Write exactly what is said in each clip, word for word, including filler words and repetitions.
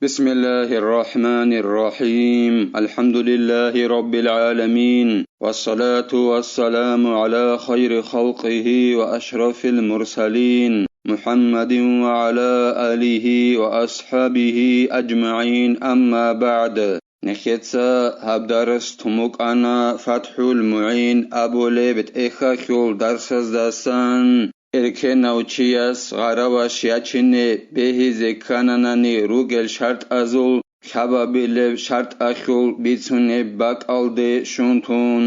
بسم الله الرحمن الرحيم. الحمد لله رب العالمين. والصلاة والسلام على خير خلقه وأشرف المرسلين محمد وعلى آله وأصحابه أجمعين. أما بعد. Нехеца гьаб дарс тун букӀана ФатхӀул МугӀин абулеб тӀехьалъул дарсаздасан. Эркенав чияс гъараваш ячине бегьизе ккананани ругел шартӀазул лъабабилеб шартӀалъул бицунеб бакӀалде щун тун,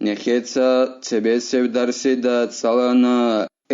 нехеца цебесеб дарсида цӀалана,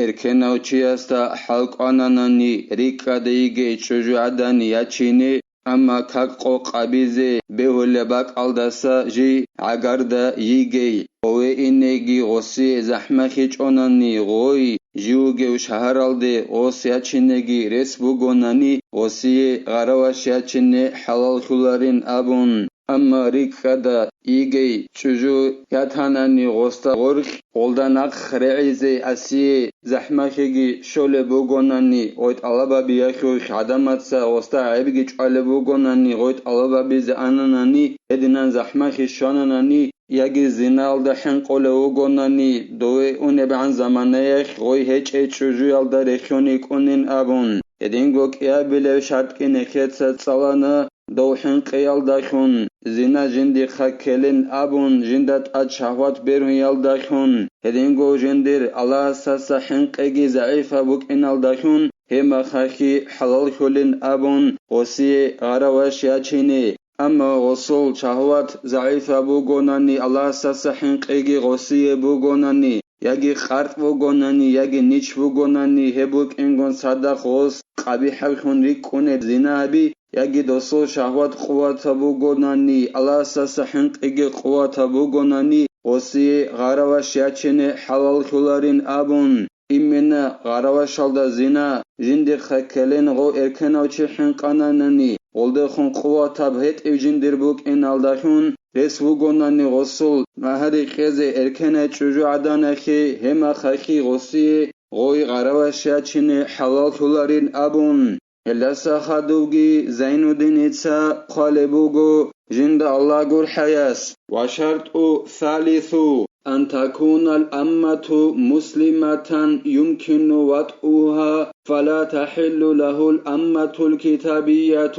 эркенав чиясда хӀалкӀвананани рикӀкӀада йигей чӀужугӀадан ячине, амма как къокъабизе бегьулеб бакӀалдаса жий гӀагарда йигей, гъове инеги гъосие захӀмахьичӀонани гъой, живгев шагьаралде гъос ячинеги рес бугонани гъосие гъараваш ячине хӀалаллъуларин абун. Амма рикӀкӀада йигей чӀужу ятанани гъосда гъоркь, гъолда нахъ регӀизе асие захӀмахьиги щолеб бугонани, гъой тӀалабабиялъулъ гӀадамаца гъосда гӀебги чӀвалеб бугонани, гъой тӀалабабизе ананани, гьединан захӀмахьи щвананани, яги зиналда хӀинкъулев вугонани, дове унебгӀан заманаялъ гъой гьечӀей чӀужуялда рехьун йикӀунин абун, гьединго кӀиабилев шартӀги нехеца цӀалана, дов хӀинкъиялдалъун, зина жиндихъа ккелин абун, жинда тӀад шагьват бергьунялдалъун, гьединго жиндир Аллагьасдаса хӀинкъиги загӀипаб букӀиналдалъун, гьеб мехалъги хӀалаллъулин абун, гъосие гъараваш ячине. Амма гъосул шагьват загӀипаб бугонани, Аллагьасдаса хӀинкъиги гъосие бугонани, яги къартӀ бугонани, яги нич бугонани, гьеб букӀингун цадахъ гъос къабихӀаблъун рикӀкӀунеб зина гьаби, яги досул шагьват къуватаб бугонани, Аллагьасдаса хӀинкъиги къуватаб бугонани, гъосие гъараваш ячине хӀалаллъуларин абун, именно гъаравашалда зина жиндихъа ккелин гъов эркенав чи хӀинкъананани, гъолдехун къуватаб гьетӀев жиндир букӀиналдалъун, рес вугонани гъосул магьари кьезе эркенай чӀужугӀаданахье, гьеб мехалъги гъосие гъой гъараваш ячине хӀалаллъуларин абун. Гьелдаса хадувги Зайнуддиница хъвалеб буго жинда Аллагь гурхӀаяс: وشرط ثالث أن تكون الأمة مسلمة يمكن وطئها فلا تحل له الأمة الكتابية.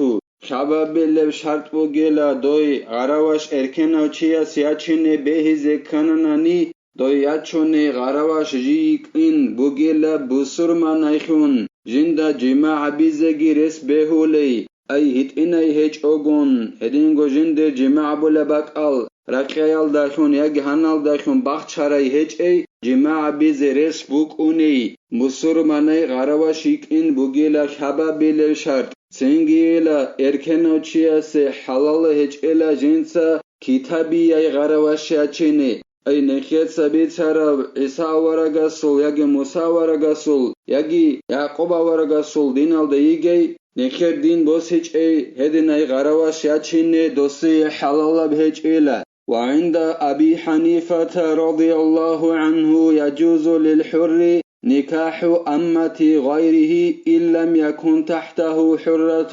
Лъабабилеб шартӀ бугела дой гъараваш эркенав чияс ячине бегьизе ккананани, дой ячуни гъараваш жий йикӀин бугела бусурманайхун, жинда жимагӀ гьабизеги рес бегьулей, ай гьитӀинай гьечӀогун, гьединго жиндир жимагӀ гьабулеб бакӀал ракьаялдалъун яги гьаналдалъун бахчарай гьечӀей, жимагӀ гьабизе рес букӀуней, бусурманай гъараваш йикӀин бугела лъабабилеб шартӀ. Цинги ила, эркенав чиясе хӀалал гьечӀела жинца китабияй гъараваш ячине. Ай, нехеца бицараб ГӀиса аварагасул яги Муса аварагасул яги Якъуб аварагасул диналда йигей, нехер дин босичӀей, гьединай гъараваш ячине досие хӀалалаб гьечӀила. وعند أبي حنيفة رضي الله عنه يجوز للحر نكاح أمة غيره إن لم يكن تحته حرة.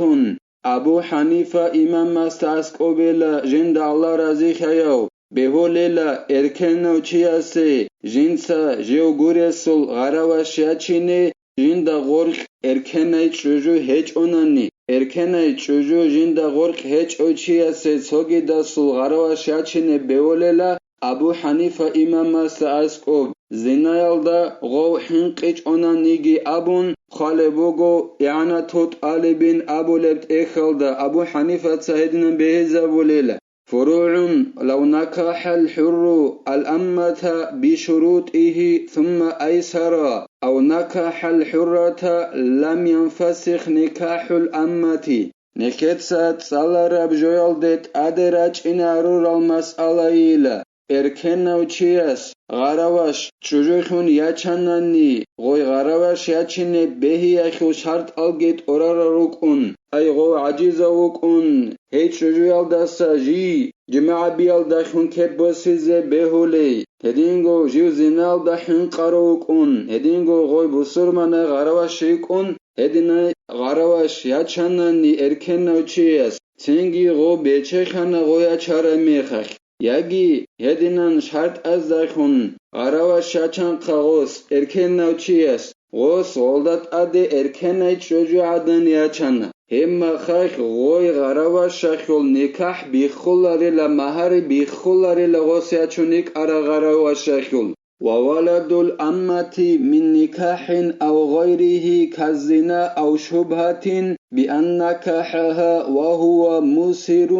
Абу ХӀанифа имамасда аскӀобела жинда Аллагь разилъаяв, бегьулела эркенав чиясе жинца жив гуресул гъараваш ячине, жинда гъоркь эркенай чӀужу гьечӀонани, эркенай чӀужу жинда гъоркь гьечӀой чиясе цогидасул гъараваш ячине бегьулела, Абу ХӀанифа имамасда аскӀоб, зинаялда гъов хӀинкъичӀонаниги абун хъвалеб буго, ИгӀанату ТӀалибин абулеб тӀехьалда Абу ХӀанифаца гьединан бегьизабулила: فروع: لو نكح الحر الأمة بشروطه ثم أيسر، أو نكح الحرة لم ينفسخ نكاح الأمة. Нехеца цӀалараб жоялде тӀаде рачӀине гьарурал масъалайила. Эркенав чияс гъараваш чӀужулъун ячанани, гъой гъараваш ячине бегьиялъул шартӀалги тӀорарал рукӀун, ай гъов гӀажизав вукӀун, гьей чӀужуялдаса жий жимагӀабиялдалъун кеп босизе бегьулей, гьединго жив зиналда хӀинкъарав вукӀун, гьединго гъой бусурманай гъараваш йикӀун, Гьединай гъараваш ячанани эркенав чияс, цинги гъо бечехана гъо ячарай мехалъ, яги гьединан шартӀаздайхун гъараваш ячанхъа гъос эркенав чияс, гъос гъолда тӀаде эркенай чӀужугӀадан ячана. Гьебмахалъ гъой гъаравашалъул никахӀ биххуларила, магьари биххуларила гъос ячун йикӀара гъаравашалъул. وولد الأمة من نكاح أو غيره كالزنا أو شبهة بأن نكحها وهو مسر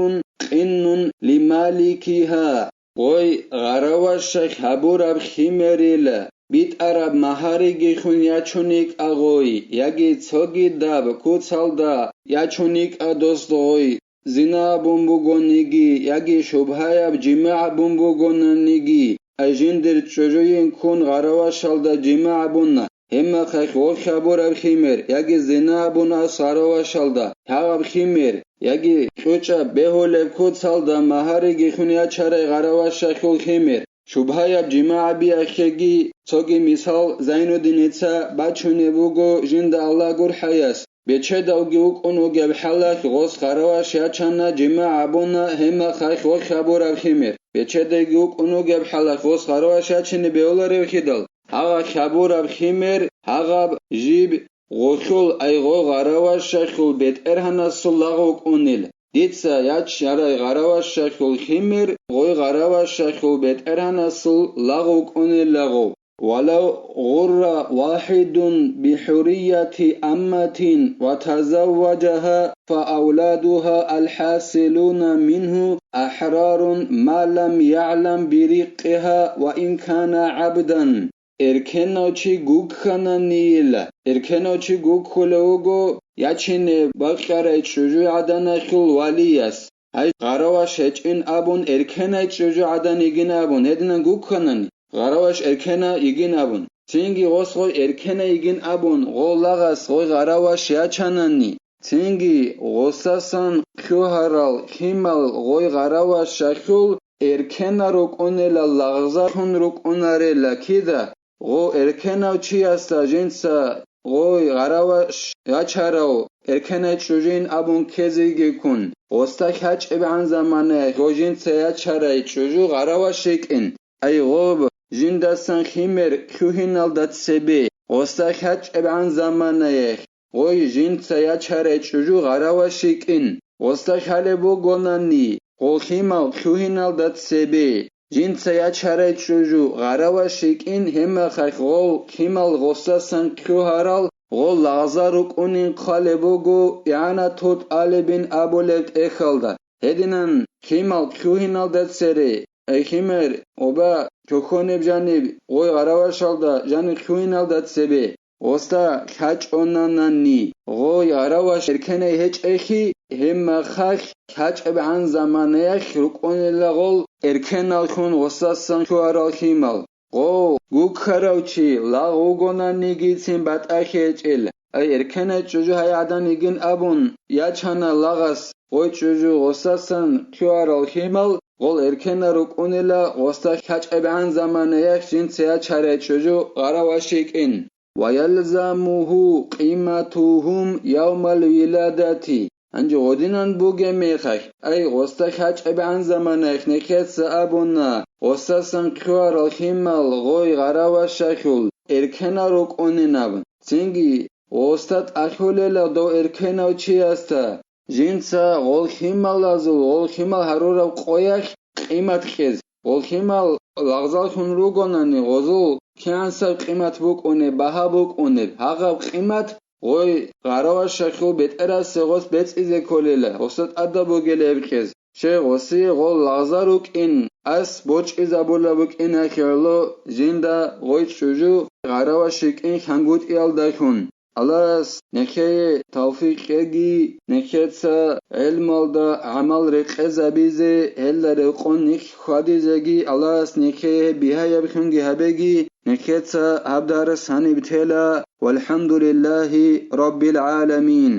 قن لمالكها. Гъой гъаравашалъ гьабураб химерила, битӀараб магьариги хун ячун йикӀа гъой, яги цогидаб куцалда ячун йикӀа дос гъой, зина абун бугониги, яги шубгьаяб жимагӀ абун бугонаниги, ай жиндир чӀужуйин ккун гъаравашалда жимагӀ абуна, гьебмахалъ гъо хабураб химер, яги зина абуна гъаравашалда гьагъаб химер, яги кьучӀаб бегьулеб куцалда магьариги хун ячарай гъаравашалъул химер. Шубгьаяб жимагӀ биахъеги, цоги мисал Зайнуддиница бачунеб буго жинда Аллагь гурхӀаяс. Бечедавги вукӀун вугеб хӀалалъ гъос гъараваш ячана, жимагӀ абуна, гьебмахалъ гъо хабураб химер. Бечедайги вукӀун вугеб хӀалалъ гъос гъараваш ячине бегьуларев хидал, гьагъа хабураб химер, гьагъаб жиб гъолъул, ай гъо гъаравашалъул бетӀергьанасул лагъ вукӀунил. Дица ячарай гъаравашалъул химер, гъой гъаравашалъул бетӀергьанасул лагъ вукӀунил лагъв. ولو غر واحد بحرية أمة وتزوجها فأولادها الحاصلون منه أحرار ما لم يعلم برقها وإن كان عبدا. Эркенав чи гуккананийила, эркенав чи гуккулев вуго ячине бакьарай чӀужугӀаданалъул валияс. Гьай, гъараваш гьечӀин абун, эркенай чӀужугӀадан йигин абун, гьединан гукканани, гъараваш эркена йигин абун. Цинги гъос гъой эркена йигин абун, гъо лагъас гъой гъараваш ячанани, цинги гъосасан лъугьарал химал гъой гъаравашалъул эркена рукӀунела лагъзалъун рукӀунарела кида, гъо эркенав чиясда жинца гъой гъараваш ячарав эркенай чӀужуйин абун ккезегиккун, гъосда хьачӀебгӀан заманаялъ гъо жинца ячарай чӀужу гъараваш йикӀин. Ай гъоб жиндасан химер лъугьиналда цебе, гъосда хьачӀебгӀан заманаялъ гъой жинца ячарай чӀужу гъараваш йикӀин. Гъосда хьалеб бугонани, гъол химал лъугьиналда цебе, жинца ячарай чӀужу гъараваш йикӀин, гьебмахалъ гъол химал гъосасан лъугьарал гъол лагъзал рукӀунин хъвалеб буго игӀанатул тӀалибин абулеб тӀехьалда. Гьединан химал лъугьиналда цере, ай химер, оба, чохьониб жаниб, гъой гъаравашалда жаниб лъугьиналда цебе, гъосда хьачӀонанани, гъой гъараваш эркенай гьечӀехьи, гьебмахалъ хьачӀебгӀан заманаялъ рукӀунела гъол эркеналлъун гъосасан лъугьарал химал. Гъо, гуккарав чи лагъ вугонанигицин батӀа гьечӀел, ай эркенай чӀужу гьай гӀадан йигин абун ячана лагъас, гъой чӀужу гъосасан лъугьарал химал, гъол эркена рукӀунела гъосда хьачӀебгӀан заманаялъ жинца ячарай чӀужу гъараваш йикӀин. ويلزمه قيمتهم يوم الولادة. Гьанже гъодинан бугеб мехалъ, ай гъосда хьачӀебгӀан заманаялъ нехеца абуна, гъосасан лъугьарал химал гъой гъаравашалъул эркена рукӀунин абун. Цинги гъосда тӀалъулела дов эркенав чиясда, жинца гъол хималазул, гъол химал гьарураб къоялъ къимат кьез. Гъол химал лагъзаллъун ругонани, гъозул кигӀансаб къимат букӀунеб, багьа букӀунеб, гьагъаб къимат гъой гъаравашалъул бетӀерасе гъос бецӀизе кколела, гъосда тӀадаб бугел гьеб кьез. Щай гъосие гъол лагъзал рукӀин, ас борчӀизабулеб букӀиналъе гӀоло жинда гъой чӀужу гъараваш йикӀин хӀангутӀиялдалъун. Аллагьас нехее тавфикъ кьеги, нехеца гӀелмалда гӀамал рекъезабизе, гьелда рекъон нилъ хьвадизеги Аллагьас нехее бигьаябхунги гьабеги, нехеца гьаб дарс гьаниб тела. والحمد لله رب العالمين.